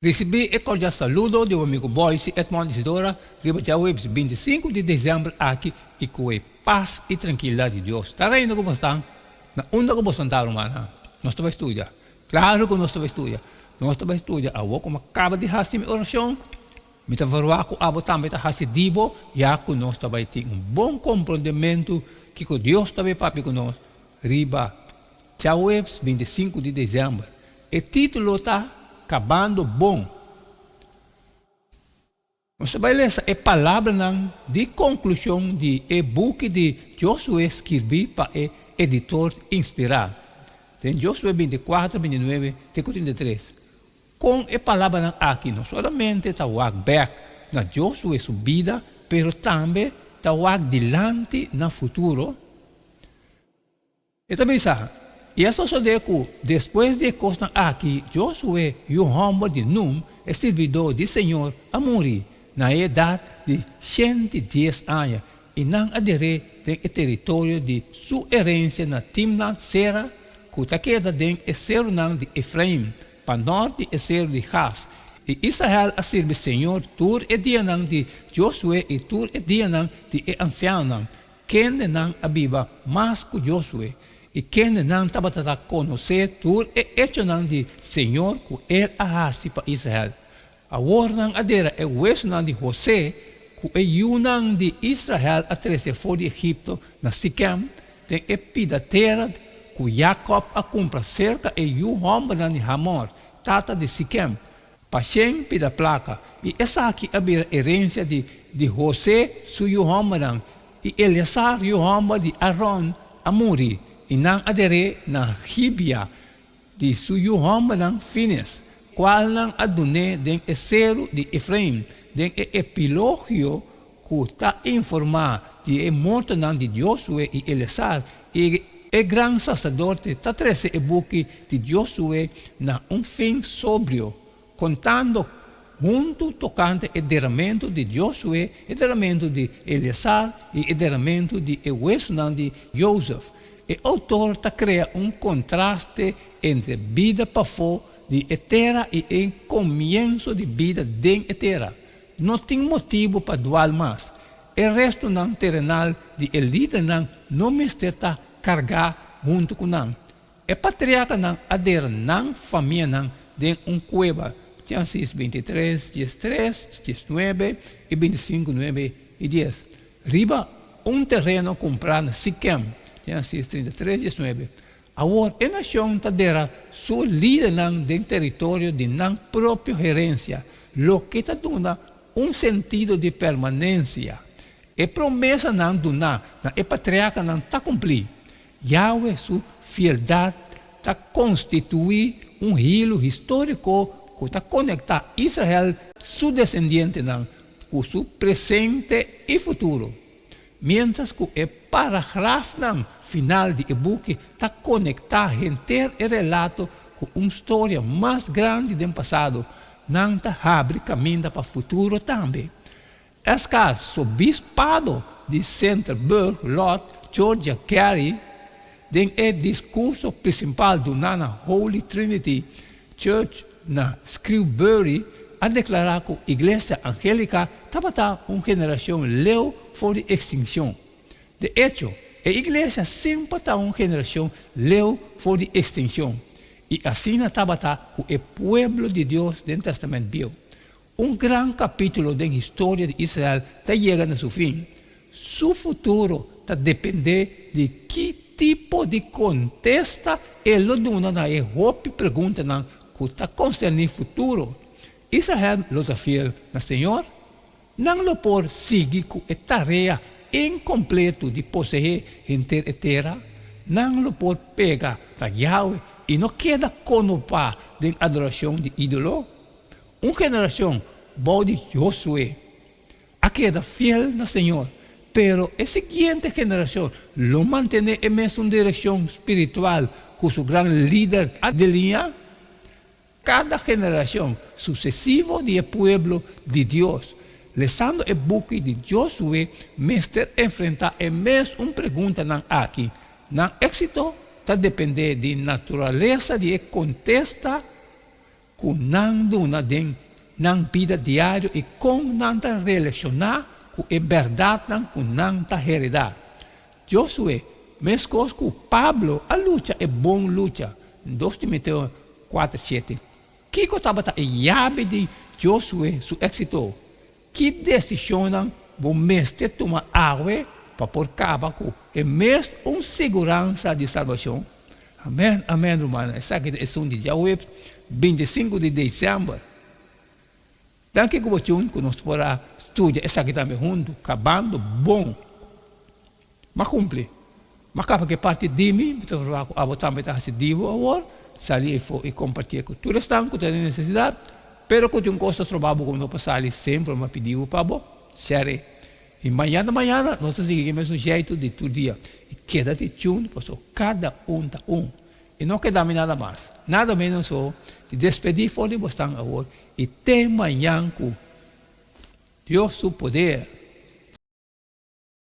Risibí e kordial saludo di bo amigu Boyce Edmond Isidora riba djaweps 25 di desèmber aki i ku e pas i trankilidat di Dios ta reina ku bo stan na unda ku bo santá rumannan. Nos ta bai studia. Klaru ku nos ta bai studia. Nos ta bai studia awor ku mi a kaba di hasi mi orashon. Mi ta verwagt ku abo tambe ta hasi di bo ya ku nos ta bai tin un bon komprondementu kiko Dios ta bai papia ku nos riba Djaweps 25 di desèmber. E título ta Kabando Bon. Nos ta bai lesa e palabranan di konklushon di e buki di Josué skirbí pa e editor inspirá den Josué 24, 29 te ku 33. Kon e palabranan aki no solamente ta wak bèk na Josué su bida pero tambe ta wak dilanti na futuro? E ta bisa, I a sosodé ku despues di e kosnan aki Josué, yu hòmber di Nun, e sirbidó di señor, a muri na e edat di 110 aña, i nan a der'é den e teritorio di su herensia na Timnat-Sera, ku ta keda den e serunan di Efraim, pa nòrt di e seru di Gas. I Israel a sirbi señor tur e dianan di Josué i tur e dianan di e ansianonan, Kendenan a biba mas ku Josué, i kendenan tabata ta konosé tur e echonan di señor ku el a hasi pa Israel. Awor nan a dera e wesunan di Hosé ku e yunan di Israel a trese for di Egipto na Sikem, den e pida tera ku Jakòb a kumpra serka e yu hòmbernan di Hamor, tata di Sikem, Pa shen pida plaka, i esaki a bira herensia di di Hosé su yu hòmbernan. I Eleazar, yu hòmber di Aron, a muri, i nan a der'é na Gibea di su yu hòmbernan Fines, kualnan a dun'é den e seru di Efraim, den e epilogio ku ta informá di e mortonan di Josué i Eleazar, i e gran saserdote ta trese e buki di Josué na un fin sobrio, kontando huntu tokante e deramentu di Josué, e deramentu di Eleazar i e deramentu di e wesunan di Jozef. E outor ta krea un kontraste entre bida pafó di e tera i e komienso di bida den e tera. No tin motibu pa dual mas. E restunan terenal di e lidernan no mester ta kargá huntu ku nan. E patriarkanan a dera nan famianan den un kueba, Génesis 23, 13, 19 i 25, 9 i 10, riba un tereno kumprá na Sikem, Génesis 33, 19. Awor e nashon ta dera su lidernan den teritorio di nan propio herensia, loke ta duna un sentido di permanensia. E promesanan duná na e patriarkanan ta kumplí. Yahweh su fieldat ta konstituí un hilu históriko ku ta konektá Israel su desendientenan ku su presente i futuro. Miéntras ku e paragrafnan final di e buki ta konektá henter e relato ku un storia mas grandi den pasado, nan ta habri kaminda pa futuro tambe. SK Sobispado di Centerburg Lord Georgia Carey den e diskurso prinsipal duná na Holy Trinity Church na Shrewsbury a deklará ku Iglesia Angélika tabata un generashon leu for di ekstinshon. De echo, e iglesia semper ta un generashon leu for di ekstinshon, i asina tabata ku e pueblo di Dios den Tèstamènt Bieu. Un gran kapítulo den historia di Israel ta yega na su fin. Su futuro ta dependé di ki tipo di kontesta e lo duna na e hopi preguntanan ku ta konserní futuro. Israel lo ta fiel na Señor? Nan lo por sigui ku e tarea inkompletu di poseé henter e tera? Nan lo por pega na Yahweh i no keda konopá den adorashon di ídolo? Un generashon bou di Josué a keda fiel na Señor, pero e siguiente generashon lo mantené e mesun direkshon spiritual ku su gran lider a deliñá? Kada generashon susesivo di e pueblo di Dios, lesando e buki di Josué, mester enfrentá e mesun preguntanan aki. Nan éksito ta dependé di naturalesa di e kontesta. ku nan duna den nan bida diario i kon nan ta relashoná ku e bèrdatnan ku nan ta heredá. Josué, meskos ku Pablo, a lucha e bon lucha, 2 Timoteo 4, 7. Kiko tabata e yabi di Josué su éksito? Ki desishonnan bo mester tuma awe pa por kaba ku e mes un siguransa di salbashon? Amèn, amèn, rumannan. Esaki ta esun di djaweps, 25 di desèmber. Danki ku bo tune ku nos por a studia esaki tambe huntu, kabando bon. M'a kumpli. M'a kaba ku e parti di mi, mi ta proba ku abo tambe ta hasi di bo awor, sali efo i kompartié ku tur esnan ku ta den nesesidat, pero ku tin un kos ta stroba bo ku no por sali semper m'a pidi bo pa bo share. I mañana mañana nos ta sigui ku e mesun jeitu di tur dia. I keda di tune pasobra kada un ta un. I no keda mi nada mas, nada menos so di despedí for di bosnan awor i te mañan ku Dios su poder.